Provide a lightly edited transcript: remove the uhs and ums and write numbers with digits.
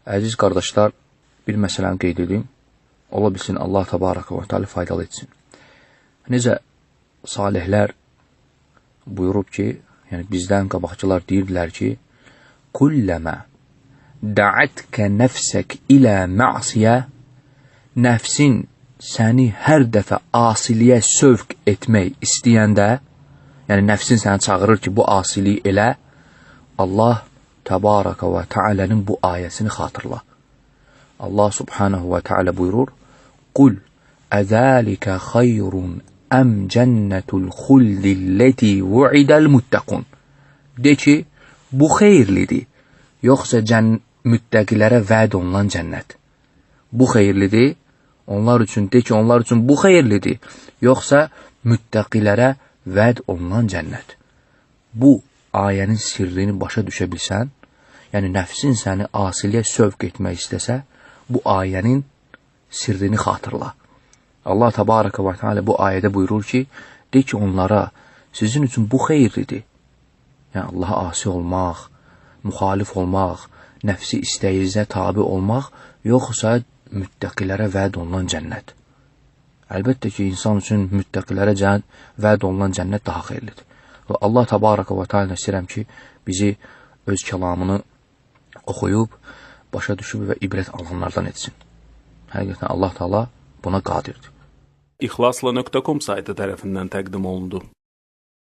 Əziz qardaşlar, bir məsələni qeyd edim. Ola bilsin Allah təbaraka və teala faydalı etsin. Necə salihlər buyurub ki, yəni bizdən qabaqçılar deyirdilər ki, Kulləmə da'atkə nəfsək ilə ma'siyə, nəfsin səni hər dəfə asiliyə sövq etmək istəyəndə, yəni nəfsin səni çağırır ki, bu asiliyi elə, Allah təbaraka və teala'nın bu ayəsini xatırla. Allah subhanahu və teala buyurur: Qul əzəlikə xayrun əm cənnətul xuldilleti vu'idəl muttaqun. De ki, bu xeyirlidir, yoxsa müttəqilərə vəd olunan cənnət. Bu xeyirlidir, onlar üçün, de ki, onlar üçün bu xeyirlidir, yoxsa müttəqilərə vəd olunan cənnət. Bu ayənin sirrini başa düşə bilsən, yəni nəfsin səni asiliyə sövq etmək istəsə, bu ayənin sirrini xatırla. Allah təbaraka və teala bu ayədə buyurur ki, de ki onlara, sizin üçün bu xeyirlidir. Yəni Allaha asi olmaq, müxalif olmaq, nəfsi istəyinizə tabi olmaq, yoxsa müttəqilərə vəd olunan cənnət. Əlbəttə ki, insan üçün müttəqilərə vəd olunan cənnət daha xeyirlidir. Və Allah təbaraka və teala istəyirəm ki, bizi öz kəlamını oxuyub, başa düşüb və ibrət alanlardan etsin. Həqiqətən Allah Teala buna qadirdir. İxlasla.com saytı tərəfindən təqdim olundu.